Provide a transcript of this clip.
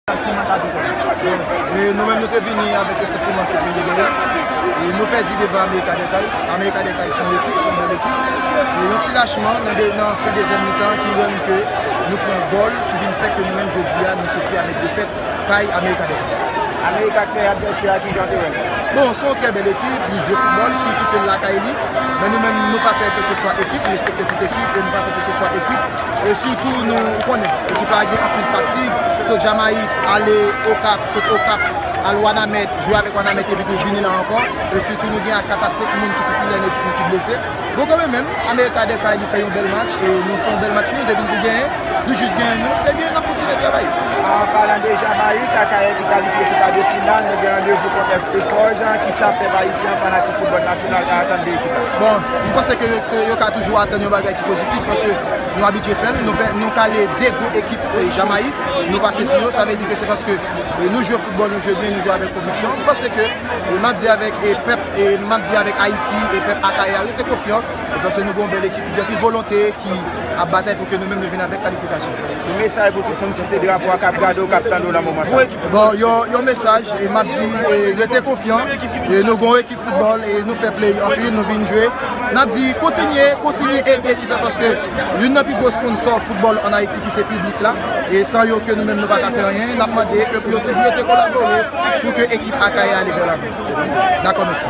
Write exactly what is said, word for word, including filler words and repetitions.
Santiman k ap vin. E nou menm nou te vini avèk yon santiman ke nou genyen. E nou pèdi devan Amerika Dèkay. Amerika Dèkay se yon ekip, se yon bèl ekip. E yon ti lachman nan, de, nan fen dezyèm mitan ki rann ke nou pran gòl, ki vin fè ke nou menm jodi a nou soti avèk defèt kay Amerika Dèkay. Amerika k fè advèsè a, kijan w te wè l? Bon, se yon trè bèl ekip, li jwe foutbòl, sitou ke l lakay li. Men nou menm, nou pa pè ke se swa ekip, nou respekte tout ekip, e nou pa pè ke se swa ekip. E sitou, nou konnen, ekip la gen anpil fatig, sot Jamayik, ale Okap, sot Okap, al Wanament, jwe avèk Wanament, epi tou vini la ankò. E sitou, nou gen kat a senk moun ki titilè nan ekip nou ki blese. Bon, kanmenm, Amerika Dèkay, li fè yon bèl match, e nou fè yon bèl match, nou te vin pou genyen, nou jis genyen, nou, se byen, n ap kontinye travay. An palan de Jamayik, Akayè ki kalifye pou kadrefinal, nou gen randevou kont F C Fòj, kisa pèp ayisyen, fanatik foutbòl nasyonal ka atann de ekip la? Bon, m panse ke, ke yo ka toujou atann yon bagay ki pozitif, paske nou abitye fè l, nou, pè- nou kale de gwo ekip, e, Jamayik, nou pase sou yo, sa vle di ke se paske, e, nou jwe foutbòl, nou jwe byen, nou jwe avèk konviksyon. M panse ke, e, m ap di avèk, e, pèp, e, m ap di avèk Ayiti, e, pèp Akayè a, rete konfyan, e, paske nou gen yon bèl ekip, ki gen anpil volonte, ki ap batay pou ke nou menm nou vin avèk kalifikasyon. Yon mesaj pou tout moun ki site drapo a, k ap gade w, k ap tande w nan moman sa? Bon, yon, yon mesaj, e m ap di, e, rete konfyan, e nou gen yon ekip foutbòl, e nou fè play anpil, nou vin jwe. N ap di, kontinye, kontinye ede ekip la, paske youn nan pi gwo sponsò foutbòl ann Ayiti ki se piblik la, e san yo ke nou menm nou pa ka fè anyen, n ap mande ke pou yo toujou rete kolabore pou ke ekip Akayè ale vè lavan. Dakò, mèsi.